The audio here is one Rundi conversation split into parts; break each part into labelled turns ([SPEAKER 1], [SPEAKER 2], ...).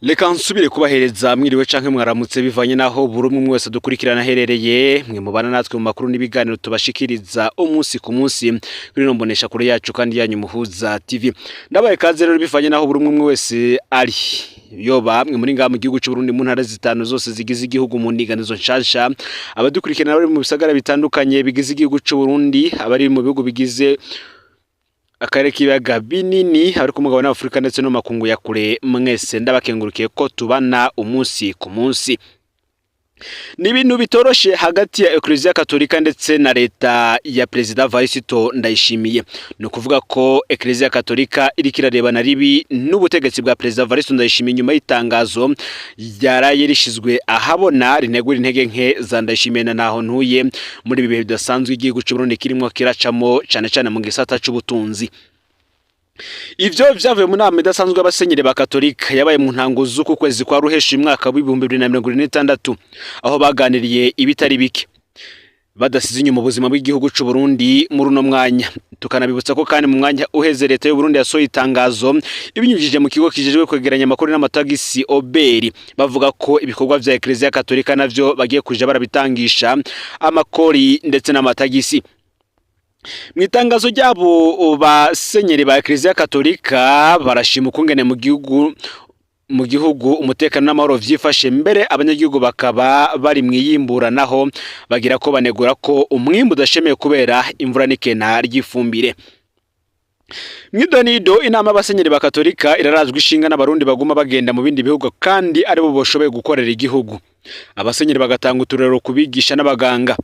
[SPEAKER 1] Reka nsubire kubahereza mwiriwe canke mwaramutse, bivanye naho buri umwe wese dukurikirana aherereye. Mwe mubana natwe mu makuru n'ibiganiro tubashikiriza umunsi ku munsi kuri ino mbonesha kure yacu kandi yanyu, Muhuza TV. Ndabaye kaze rero, bivanye naho buri umwe wese ari, yoba mwe muri ngaha mu gihugu c'u Burundi, mu ntara zitanu zose zigize igihugu mu ndinganizo nshasha, abadukurikirana bari mu bisagara bitandukanye bigize igihugu c'u Burundi, abari mu bihugu bigize akarere k'ibiyaga binini, abari ku mugabane w'Afurika ndetse no mu makungu ya kure, mwese ndabakengurukiye ko tubana umunsi ku munsi. Ni ibintu bitoroshe hagati ya Eklezia Katolika ndetse na leta ya Perezida Varisito Ndayishimiye. Ni ukuvuga ko Eklezia Katolika iriko irarebana ribi n'ubutegetsi bwa Perezida Varisito Ndayishimiye, nyuma y'itangazo ryaraye rishizwe ahabona rinegura intege nke za Ndayishimiye na Naho Ntuye muri ibi bihe bidasanzwe igihugu c'u Burundi kirimwo kiracamo, cane cane mu gisata c'ubutunzi. Ivyo vyavuye mu nama idasanzwe y'abasenyeri ba Katolika yabaye mu ntango z'uku kwezi kwa Ruheshi, mwaka w'2026, aho baganiriye ibitari bike badasize inyuma ubuzima bw'igihugu c'u Burundi muri uno mwanya. Tukanabibutsa ko kandi mu mwanya uheze leta y'u Burundi yasohoye itangazo ibinyujije mu kigo kijejwe kwegeranya amakuru n'amatagisi, OBR, bavuga ko ibikorwa vya Eklezia Katolika navyo bagiye kuja barabitangisha amakori ndetse n'amatagisi. Mu itangazo ryabo, basenyeri ba Eklezia Katolika barashima ukungene mu gihugu umutekano n'amahoro vyifashe, mbere abanyagihugu bakaba bari mwiyimbura, naho bagira ko banegura ko umwimbu udashemeye kubera imvura n'ikena ry'ifumbire. Mwidonido, inama y'abasenyeri ba Katolika irarazwa ishinga n'abarundi baguma bagenda mu bindi bihugu kandi aribo boshoboye gukorera igihugu. Abasenyeri bagatanga uturero kubigisha n'abaganga.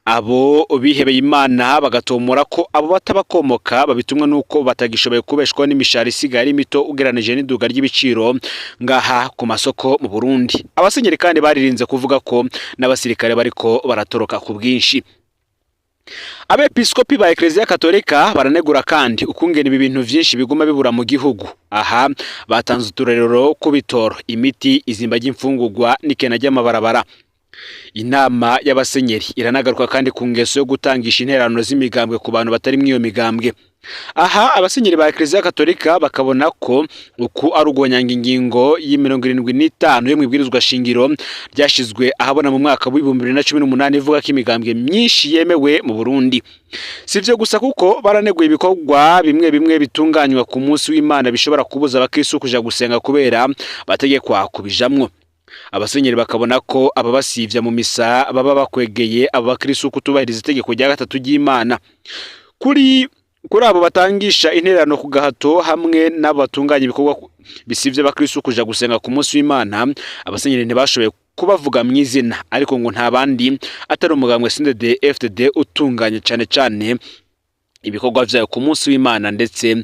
[SPEAKER 1] Abo bihebeye Imana bagatomora ko abo batabakomoka babitumwa nuko batagishoboye kubeshwaho n'imishahara isigaye ari mito ugereranije n'iduga ry'ibiciro ngaha ku masoko mu Burundi. Abasenyeri kandi baririnze kuvuga ko n'abasirikare bariko baratoroka ku bwinshi. Abepiskopi ba Eklezia Katolika baranegura kandi ukungena ibi bintu vyinshi biguma bibura mu gihugu. Aha batanze uturerero ku bitoro, imiti, izimba ry'imfungurwa n'ikena ry'amabarabara. Inama y'abasenyeri iranagaruka kandi ku ngeso yo gutangisha intererano z'imigambwe ku bantu batari mw'iyo migambwe. Aha abasenyeri ba Eklezia Katolika bakabona ko uku ari ugonyanga ingingo y'75 yo mw'ibwirizwa shingiro ryashizwe ahabona mu mwaka w'2018, ivuga ko imigambwe myinshi yemewe mu Burundi. Si ivyo gusa, kuko baraneguye ibikorwa bimwe bimwe bitunganywa ku munsi w'Imana bishobora kubuza abakristo kuja gusenga kubera bategekwa kubijamwo. Abasenyeri bakabona ko ababasivya mu misa baba bakwegeye abo bakristo kutubahiriza itegeko rya gatatu ry'Imana. Kuri abo batangisha intererano ku gahato hamwe n'abo batunganya ibikorwa bisivye abakristo kuja gusenga ku munsi w'Imana, abasenyeri ntibashoboye kubavuga mw'izina, ariko ngo nta bandi atari umugambwe CNDD FDD utunganye cane cane ibikorwa vyayo ku munsi w'Imana, ndetse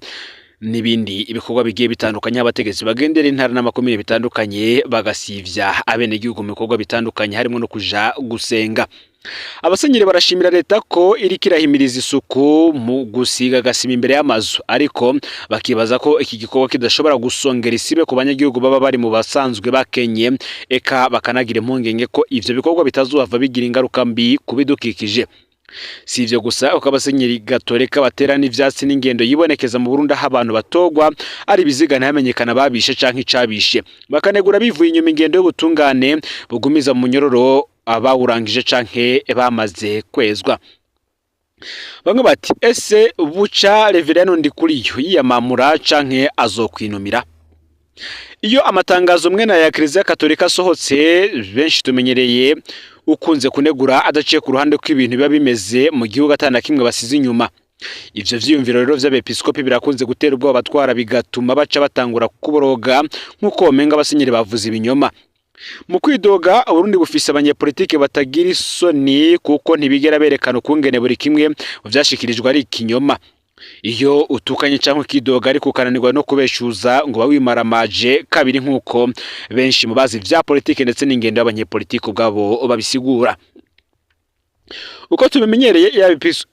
[SPEAKER 1] n'ibindi ibikorwa bigiye bitandukanye, abategetsi bagendera intara n'amakomine bitandukanye bagasivya abenegihugu mu bikorwa bitandukanye, harimo no kuja gusenga. Abasenyeri barashimira leta ko iriko irahimiriza isuku mu gusiga agasima imbere y'amazu, ariko bakibaza ko iki gikorwa kidashobora gusongera isibe ku banyagihugu baba bari mu basanzwe bakenye, eka bakanagira impungenge ko ivyo bikorwa bitazohava bigira ingaruka mbi ku bidukikije. Si ivyo gusa, kuko abasenyeri gatolika batera n'ivyatsi n'ingendo yibonekeza mu Burundi, aho abantu batogwa ari ibiziga ntihamenyekana babishe canke icabishe. Bakanegura bivuye inyuma ingendo y'ubutungane bugumiza mu munyororo abawurangije canke bamaze kwezwa. Bamwe bati: "Ese buca Reverendo Ndikuriyo yiyamamura canke azokwinumira?" Iyo amatangazo mwene aya Kiliziya Katolika asohotse, benshi tumenyereye ukunze kunegura adaciye ku ruhande ko ibintu biba bimeze mu gihugu atana kimwe basize inyuma. Ivyo vyiyumviro rero vy'abepiskopi birakunze gutera ubwoba abatwara, bigatuma baca batangura kuboroga nk'uko womenga abasenyeri bavuze ibinyoma. Mu kwidoga, Uburundi bufise abanyepolitike batagira isoni, kuko ntibigera berekana ukungene buri kimwe mu vyashikirijwe ari ikinyoma. Iyo utukanye canke ukidoga ariko ukananirwa no kubeshuza, ngo uba wimaramaje kabiri, nk'uko benshi mu bazi vya politike ndetse n'ingendo y'abanyepolitike ubwabo babisigura. Uko tubimenyereye,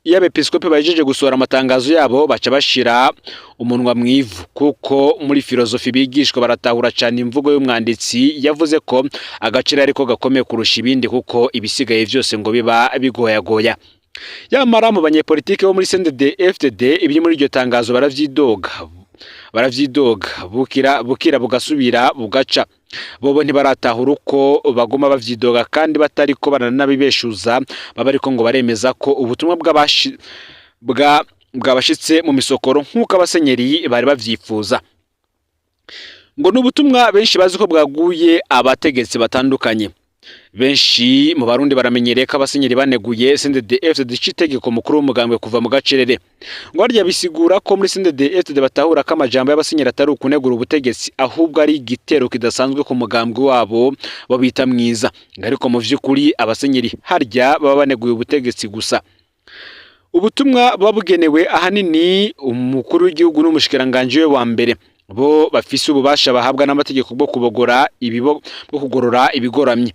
[SPEAKER 1] iyo abepiskopi bahejeje gusohora amatangazo yabo, baca bashira umunwa mw'ivu, kuko muri filozofi bigishwa baratahura cane imvugo y'umwanditsi yavuze ko agaciro ariko gakomeye kurusha ibindi, kuko ibisigaye vyose ngo biba bigoyagoya. Yamara mu banyepolitike bo muri CNDD FDD, ibiri muri iryo tangazo baravyidoga, baravyidoga bukira bukira bugasubira bugaca. Bobo ntibaratahura uko baguma bavyidoga kandi batariko baranabibeshuza, baba ariko ngo baremeza ko ubutumwa bwabashitse mu misokoro nk'uko abasenyeri bari bavyifuza. Ngo ni ubutumwa benshi bazi ko bwaguye abategetsi batandukanye. Benshi mu Barundi baramenyereye ko abasenyeri baneguye CNDD-FDD itegeko mukuru w'umugambwe kuva mu gacerere. Ngo harya bisigura ko muri CNDD-FDD batahura ko amajambo y'abasenyeri atari ukunegura ubutegetsi, ahubwo ari igitero kidasanzwe ku mugambwe wabo bo bita mwiza. Ngo ariko mu vy'ukuri abasenyeri harya baba baneguye ubutegetsi gusa. Ubutumwa buba bugenewe ahanini umukuru w'igihugu n'umushikiranganji we wa mbere, bo bafise ububasha bahabwa n'amategeko bwo kubogora ibibo, bwo kugorora ibigoramye.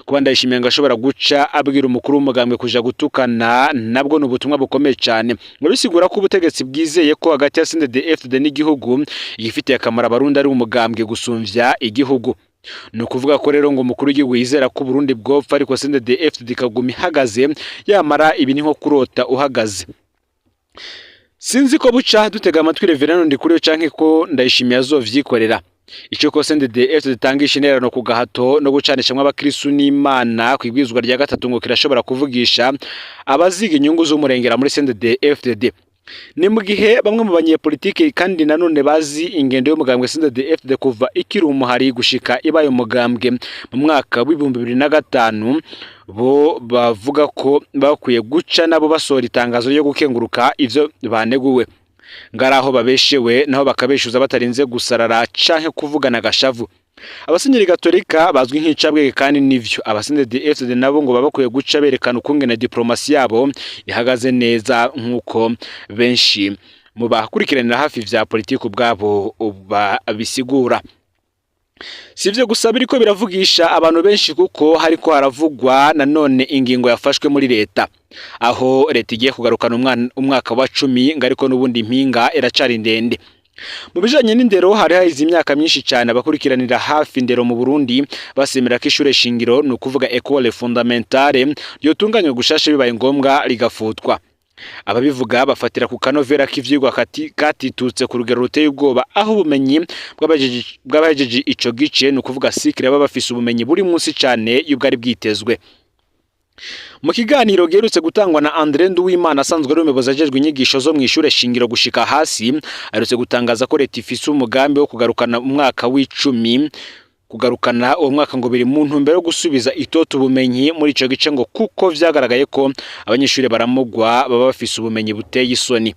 [SPEAKER 1] Kuba Ndayishimiye ngo ashobora guca abwira umukuru w'umugambwe kuja gutukana nabwo ni ubutumwa bukomeye cyane. Ngo bisigura ko ubutegetsi bwizeye ko hagati ya CNDD-FDD n'igihugu igifitiye akamaro Abarundi ari umugambwe gusumvya igihugu. Ni ukuvuga ko rero ngo umukuru w'igihugu yizera ko Burundi bwopfa ariko CNDD-FDD ikaguma ihagaze, yamara ibi ni nko kurota uhagaze. Sinzi ko buca dutega amatwi Reverend Ndikuriyo canke ko Ndayishimiye azovyikorera. Ico ko CNDD-FDD itangisha intererano ku gahato no gucanishamwo abakristu n'Imana kw'ibwirizwa rya gatatu ngo kirashobora kuvugisha abaziga inyungu z'umurengera muri CNDD-FDD. Ni mu gihe bamwe mu banyepolitike kandi nanone bazi ingendo y'umugambwe CNDD-FDD kuva ikiri umuhari gushika ibaye umugambwe mu mwaka w'2005, bo bavuga ko bakwiye guca nabo basohora itangazo ryo gukenguruka ivyo baneguwe. Ngaraho babeshewe naho bakabeshuza batarinze gusarara canke kuvugana agashavu. Abasenyeri gatolika bazwi nk'incabwenge kandi nivyo aba CNDD-FDD nabo ngo baba bakwiye guca berekana ukungene diplomasi yabo ihagaze neza, nk'uko benshi mu bakurikiranira hafi vya politiki ubwabo babisigura. Si ivyo gusa biriko biravugisha abantu benshi, kuko hariko haravugwa nanone ingingo yafashwe muri leta, aho leta igiye kugarukana umwaka wa 10, ngo ariko n'ubundi impinga iracari ndende. Mu bijanye n'indero hari haheze imyaka myinshi cyane abakurikiranira hafi indero mu Burundi basemera ko ishure shingiro, ni ukuvuga école fondamentale, ryotunganywa gushasha, bibaye ngombwa rigafutwa. Ababivuga bafatira ku kanovera k'ivyigwa katitutse ku rugero ruteye ubwoba, aho ubumenyi bw'abahejeje ico gice, ni ukuvuga cycle, baba bafise ubumenyi buri munsi cane y'ubwari bwitezwe. Mu kiganiro giherutse gutangwa na André Nduwimana, asanzwe ari umuyobozi ajejwe inyigisho zo mw'ishure shingiro gushika hasi, aherutse gutangaza ko leta ifise umugambi wo kugarukana umwaka w'10. Kugarukana uwo mwaka ngo biri mu ntumbero yo gusubiza itoto ubumenyi muri ico gice, ngo kuko vyagaragaye ko abanyeshuri baramugwa baba bafise ubumenyi buteye isoni.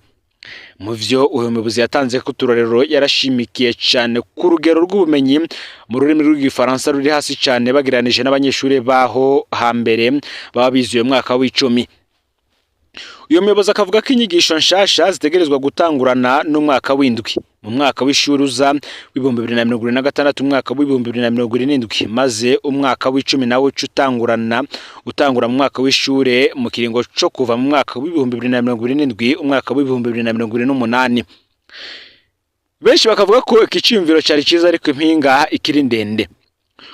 [SPEAKER 1] Mu vyo uyu muyobozi yatanze ko uturorero, yarashimikiye cane ku rugero rw'ubumenyi mu rurimi rw'igifaransa ruri hasi cane bagereranije n'abanyeshuri baho hambere baba bize uyu mwaka w'10. Uyu muyobozi akavuga ko inyigisho nshasha zitegerezwa gutangurana n'umwaka w'7 mu mwaka w'ishuri uza w'2026, umwaka w'2027, maze umwaka w'10 nawe uca utangura mu mwaka w'ishure mu kiringo co kuva mu mwaka w'2027, umwaka w'2028. Benshi bakavuga ko iki ciyumviro cari ciza, ariko impinga ikiri ndende.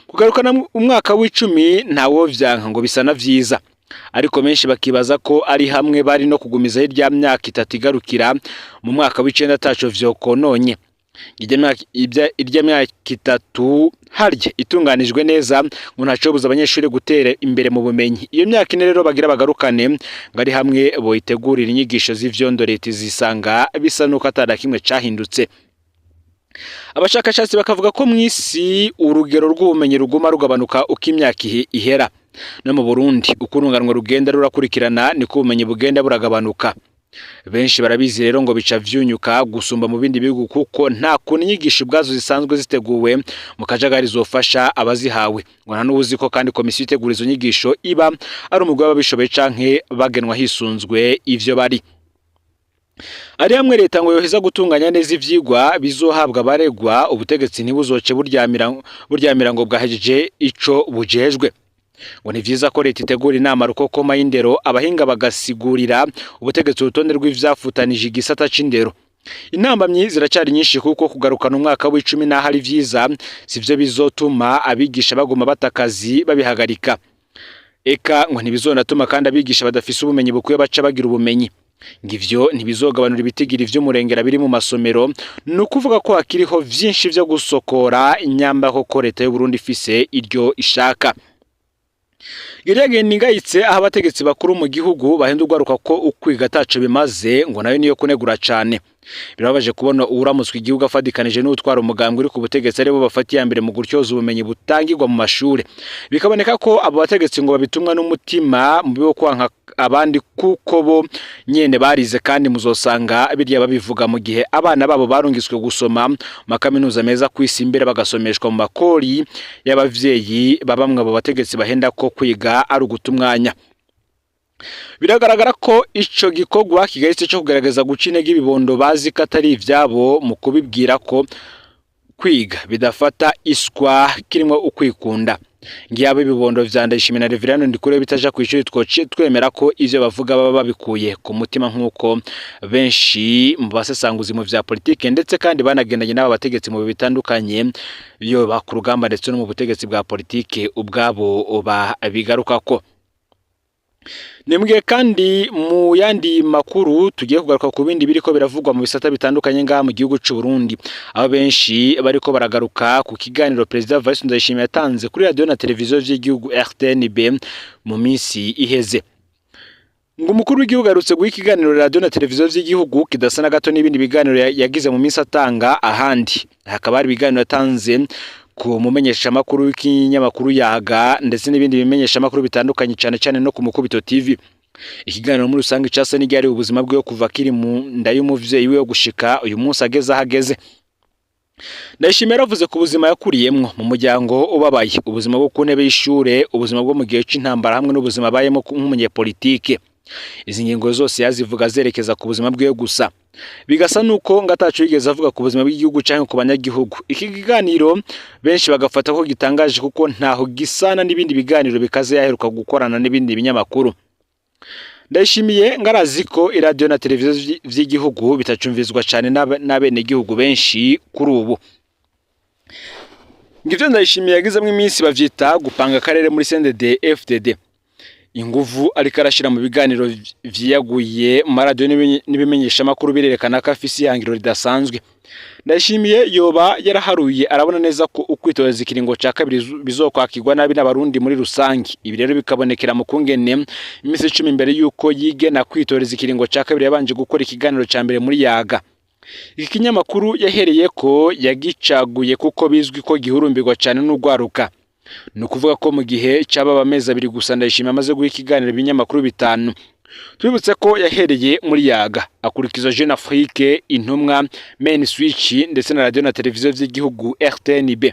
[SPEAKER 1] Kugarukana umwaka w'10 ntawo vyanka, ngo bisa na vyiza, ariko benshi bakibaza ko ari hamwe bari no kugumizaho irya myaka 3 igarukira mu mwaka w'9 ataco vyokononye. Irya myaka 3 harya itunganijwe neza ngo ntacobuza abanyeshuri gutera imbere mu bumenyi. Iyo myaka 4 rero bagira bagarukane, ngo ari hamwe boyitegurira inyigisho z'ivyondo leta izisanga bisa nuko atana kimwe cahindutse. Abashakashatsi bakavuga ko mw'isi urugero rw'ubumenyi ruguma rugabanuka uko imyaka ihera. No mu Burundi uko urunganwe rugenda rurakurikirana niko ubumenyi bugenda buragabanuka. Benshi barabizi rero ngo bica vyunyuka gusumba mu bindi bihugu, kuko nta kuntu inyigisho ubwazo zisanzwe ziteguwe mu kajagari zofasha abazihawe. Ngo nta n'uwuzi ko kandi komisiyo itegura izo nyigisho iba ari umugwi w'ababishoboye canke bagenwa hisunzwe ivyo bari. Ari hamwe leta ngo yoheza gutunganya neza ivyigwa bizohabwa abaregwa, ubutegetsi ntibuzoce buryamira ngo bwahejeje ico bujejwe. Ngo ni vyiza ko leta itegura inama rukokoma y'indero, abahinga bagasigurira ubutegetsi urutonde rw'ivyafutanije igisata c'indero. Intambamyi ziracari nyinshi, kuko kugarukana umwaka w'10 n'aho ari vyiza sivyo bizotuma abigisha baguma batakazi babihagarika. Eka ngo ntibizonatuma kandi abigisha badafise ubumenyi bukwiye baca bagira ubumenyi. Ngo ivyo ntibizogabanura ibitigiri vy'umurengera biri mu masomero. Ni ukuvuga ko hakiriho vyinshi vyo gusokora inyamba koko leta y'u Burundi ifise iryo ishaka. Geragenda ingayitse aho abategetsi bakuru mu gihugu bahenda urwaruka ko ukwiga ataco bimaze, ngo nayo niyo kunegura cane. Birababaje kubona uwuramutswa igihugu afadikanije n'utwara umugambwe uri ku butegetsi aribo bafata iya mbere mu gutyoza ubumenyi butangirwa mu mashure. Bikaboneka ko abo bategetsi ngo babitumwa n'umutima mubi wo kwanka abandi, kuko bo nyene barize, kandi muzosanga birya babivuga mu gihe abana babo barungitswe gusoma mu makaminuza meza kw'isi, imbere bagasomeshwa mu makori y'abavyeyi ba bamwe abo bategetsi bahenda ko kwiga ari uguta umwanya. Biragaragara ko ico gikorwa kigayitse co kugerageza guca intege ibibondo bazi ko atari ivyabo mu kubibwira ko kwiga bidafata iswa kirimwo ukwikunda. Ngiyabo ibibondo vya Ndayishimiye na Reverend Ndikuriyo bitaja kw'ishuri, twoce twemera ko ivyo bavuga baba babikuye ku mutima, nk'uko benshi mu basesanguzi mu vya politike ndetse kandi banagendanye n'aba bategetsi mu bihe bitandukanye, yoba ku rugamba ndetse no mu butegetsi bwa politike ubwabo babigarukako. Nimbwiye kandi mu yandi makuru tugiye kugaruka ku bindi biriko biravugwa mu bisata bitandukanye ngaha mu gihugu c'u Burundi, aho benshi bariko baragaruka ku kiganiro Perezida Evariste Ndayishimiye yatanze kuri radio na televiziyo vy'igihugu RTNB mu minsi iheze. Ngo umukuru w'igihugu aherutse guha ikiganiro radio na televiziyo vy'igihugu kidasa na gato n'ibindi biganiro yagize mu minsi atanga ahandi. Hakaba hari ibiganiro yatanze ku mumenyeshamakuru w'ikinyamakuru Yaga ndetse n'ibindi bimenyeshamakuru bitandukanye, cane cane no ku Mukubito TV. Ikiganiro muri rusange casa n'iryari ubuzima bwiwe kuva akiri mu nda y'umuvyeyi wiwe gushika uyu munsi ageze aho ageze. Ndayishimiye yaravuze ku buzima yakuriyemwo mu muryango ubabaye, ubuzima bwo ku ntebe y'ishure, ubuzima bwo mu gihe c'intambara hamwe n'ubuzima abayemo nk'umunyepolitike. Izi ngingo zose yazivuga zerekeza ku buzima bwiwe gusa, bigasa nuko ngo ataco yigeze avuga ku buzima bw'igihugu canke ku banyagihugu. Iki kiganiro benshi bagafata ko gitangaje kuko ntaho gisana n'ibindi biganiro bikaze yaheruka gukorana n'ibindi binyamakuru. Ndayishimiye ngarazi ko iradiyo na televiziyo vy'igihugu bitacumvizwa cane n'abenegihugu benshi kuri ubu. Ngivyo Ndayishimiye yagizemwo iminsi bavyita gupanga akarere muri CNDD FDD. Inguvu ariko arashira mu biganiro vyiyaguye mu maradiyo n'ibimenyeshamakuru birerekana ko afise ihangiro ridasanzwe. Ndayishimiye yoba yaraharuye arabona neza ko ukwitoreza ikiringo ca kabiri bizokwakirwa nabi n'abarundi muri rusange. Ibi rero bikabonekera mu kungene iminsi 10 imbere yuko yigena kwitoreza ikiringo ca kabiri yabanje gukora ikiganiro ca mbere muri Yaga. Iki kinyamakuru yahereye ko yagicaguye kuko bizwi ko gihurumbirwa cane n'urwaruka. Ni ukuvuga ko mu gihe c'ababa amezi 2 gusa Ndayishimiye amaze guha ikiganiro ibinyamakuru 5. Tubibutse ko yahereye muri Yaga, akurikiza Jeune Afrique, Intumwa, Main Switch ndetse na radio na televiziyo vy'igihugu RTNB.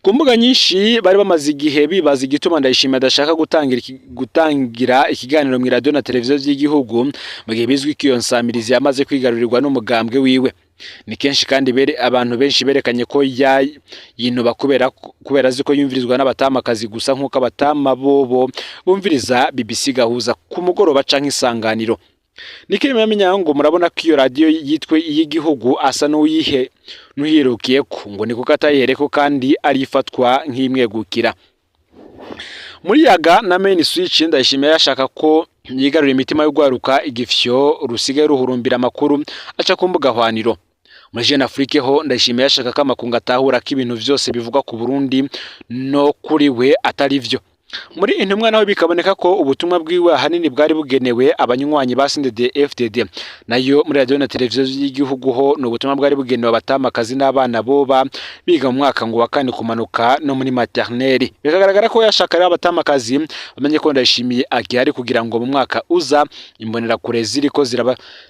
[SPEAKER 1] Ku mbuga nyinshi bari bamaze igihe bibaza igituma Ndayishimiye adashaka gutangira ikiganiro mu radio na televiziyo vy'igihugu mu gihe bizwi ko iyo nsamirizi yamaze kwigarurirwa n'umugambwe wiwe. Ni kenshi kandi abantu benshi berekanye ko yinuba kubera azi ko yumvirizwa n'abatamakazi gusa, nk'uko abatama bobo bumviriza BBC Gahuza ku mugoroba canke Isanganiro. Niko yamenya ngo murabona ko iyo radio yitwe iy'igihugu asa n'uhirukiye ko ngo ni kuko atayihereko kandi arifatwa nk'imwegukira. Muri Yaga na Main Switch Ndayishimiye yashaka ko yigarurira imitima y'urwaruka igifyo rusigaye ruhurumbira amakuru aca ku mbuga hwaniro. Muri Jeune Afrique ho Ndayishimiye yashaka ko amakungu atahura ko ibintu vyose bivugwa ku Burundi no kuri we atari vyo. Muri Intumwa naho bikaboneka ko ubutumwa bwiwe ahanini bwari bugenewe abanywanyi ba CNDD FDD. Nayo muri radio na televiziyo y'igihugu ho ni ubutumwa bwari bugenewe abatamakazi n'abana boba biga mu mwaka ngo wa kane kumanuka no muri maternelle. Bikagaragara ko yashaka rero abatamakazi bamenye ko Ndayishimiye agihari kugira ngo mu mwaka uza imbonerakure ziriko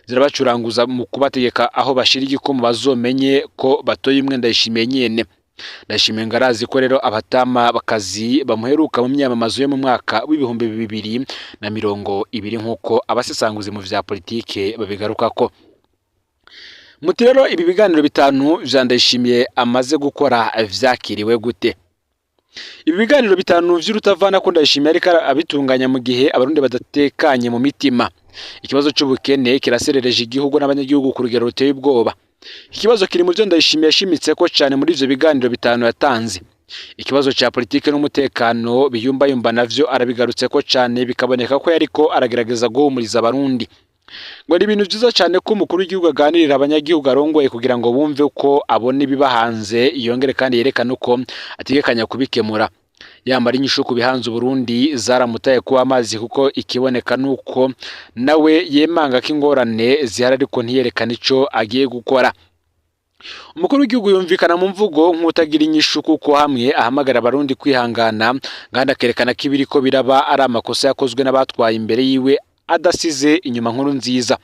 [SPEAKER 1] zirabacuranguza mu kubategeka aho bashira igikumu bazomenye ko batoye imwe Ndayishimiye nyene. Ndayishimiye ngo arazi ko rero abatama bakazi bamuheruka mu myamamazo yo mu mwaka w'2020 nk'uko abasesanguzi mu vya politike babigarukako. Muti rero ibi biganiro 5 vya Ndayishimiye amaze gukora vyakiriwe gute? Ibi biganiro 5 vy'urutavana ko Ndayishimiye ariko abitunganya mu gihe abarundi badatekanye mu mitima. Ikibazo c'ubukene kiraserereje igihugu n'abanyagihugu ku rugero ruteye ubwoba. Ikibazo kiri mu vyo Ndayishimiye yashimitse ko cane muri ivyo biganiro 5 yatanze. Ikibazo ca politike n'umutekano biyumbayumba navyo arabigarutse ko cane, bikaboneka ko yariko aragerageza guhumuriza abarundi. Ngo ni ibintu vyiza cane ko umukuru w'igihugu aganirira abanyagihugu arongoye kugira ngo bumve uko abona ibiba hanze, yongere kandi yerekane uko ategekanya kubikemura. Yamara inyishu ku bihanze Uburundi zaramutaye kuba amazi, kuko ikiboneka nuko nawe yemanga ko ingorane zihari ariko ntiyerekane ico agiye gukora. Umukuru w'igihugu yumvikana mu mvugo nk'utagira inyishu, kuko hamwe ahamagara abarundi kwihangana, kandi akerekana ko ibiriko biraba ari amakosa yakozwe n'abatwaye imbere yiwe adasize inyuma nkuru nziza.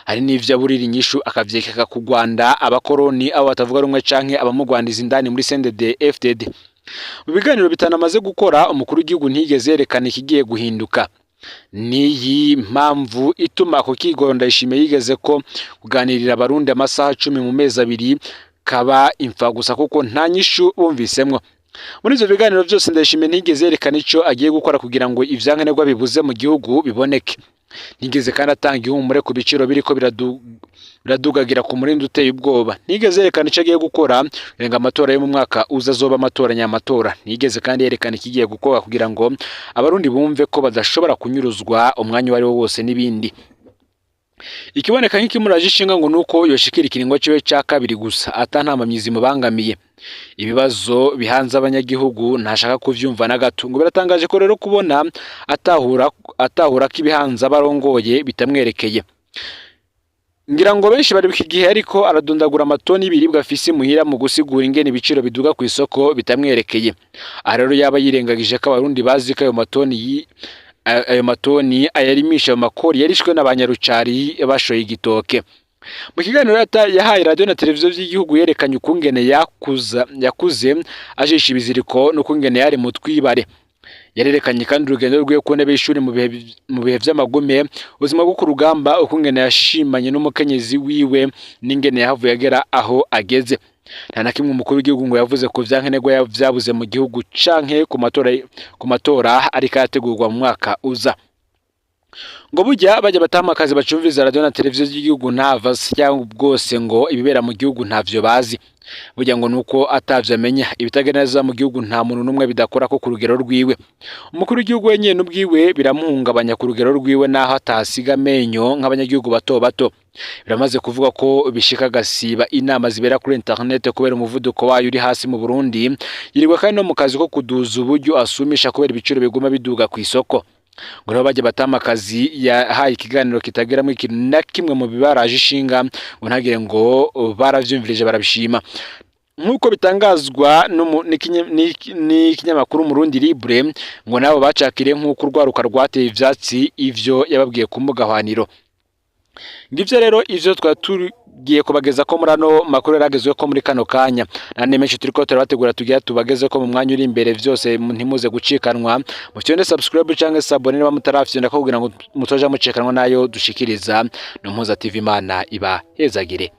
[SPEAKER 1] Hari n'ivyo aburira inyishu akavyekeka ku Rwanda, abakoroni, abo batavuga rumwe canke abamugwandiza indani muri CNDD FDD. Mu biganiro bitanu amaze gukora, umukuru w'igihugu ntiyigeze yerekana ikigiye guhinduka. Niyi mpamvu ituma ako kigoro Ndayishimiye yigeze ko kuganirira abarundi amasaha 10 mu mezi 2 kaba imfa gusa, kuko nta nyishu bumvisemwo. Muri ivyo biganiro vyose Ndayishimiye ntiyigeze yerekana ico agiye gukora kugira ngo ivyankenerwa bibuze mu gihugu biboneke. Ntigeze kandi atanga ihumure ku biciro biriko biradugagira ku murindi uteye ubwoba. Ntigeze yerekana ico agiye gukora kugira ngo amatora yo mu mwaka uza azoba amatora nyamatora. Ntigeze kandi yerekana ikigiye gukorwa kugira ngo abarundi bumve ko badashobora kunyuruzwa umwanya uwo ari wo wose n'ibindi. Ikiboneka nk'ikimuraje ishinga ngo nuko yoshikira ikiringo ciwe ca kabiri gusa ata ntamamyi zimubangamiye. Ibibazo bihanze abanyagihugu ntashaka kuvyumva na gato. Ngo biratangaje ko rero kubona atahura ko ibihanze abarongoye bitamwerekeye. Ngira ngo benshi bari iki gihe ariko aradondagura amatoni y'ibiribwa afise imuhira mu gusigura ingene ibiciro biduga ku isoko bitamwerekeye. Aha rero yaba yirengagije ko abarundi bazi ko ayo matoni ayarimisha ayo makori yarishwe n'abanyarucari bashoye igitoke. Mu kiganiro yahaye radio na televiziyo vy'igihugu yerekanye ukungene yakuze ajisha ibiziriko n'ukungene yari mu twibare. Yarerekanye kandi urugendo rwiwe ku ntebe y'ishuri mu bihe vy'amagume, ubuzima bwo ku rugamba, ukungene yashimanye n'umukenyezi wiwe n'ingene yahavuye agera aho ageze. Nta na kimwe umukuru w'igihugu ngo yavuze ku vyankenerwa vyabuze mu gihugu canke ku matora ariko arategurwa mu mwaka uza. Ngo burya bajya batamakazi bacumviza radio na televiziyo ry'igihugu ntava cyangwa bwose ngo ibibera mu gihugu ntavyo bazi. Burya ngo nuko atavyo amenya, ibitagenda neza mu gihugu nta muntu n'umwe bidakora ko ku rugero rwiwe. Umukuru w'igihugu wenyene n'ubwiwe biramuhungabanya ku rugero rwiwe, naho atasiga amenyo nk'abanyagihugu bato bato. Biramaze kuvuga ko bishika agasiba inama zibera kuri internet kubera umuvuduko wayo uri hasi mu Burundi. Yirirwa kandi no mu kazi ko kuduza uburyo asumisha kubera ibiciro biguma biduga ku isoko. Ngo rero bajya batamakazi yahaye ikiganiro kitagiramwo ikintu na kimwe mu bibaraje ishinga, ngo ntagire ngo baravyumvirije barabishima. Nk'uko bitangazwa n'ikinyamakuru Murundi Libre, ngo nabo bacakiriye nk'uko urwaruka rwateye ivyatsi ivyo yababwiye ku mbuga hwaniro. Ngivyo rero ivyo twari tugiye kubageza ko muri ano makuru yaragezwe ko muri kano kanya. Nane menshi turiko turabategura tugira tubageze ko mu mwanya uri imbere, vyose ntimuze gucikanwa. Mufyonde subscribe canke s'abonner niba mutarafyonda ko kugira ngo mutoja mucikanwa nayo dushikiriza. No Mpuza TV, Imana iba hezagire.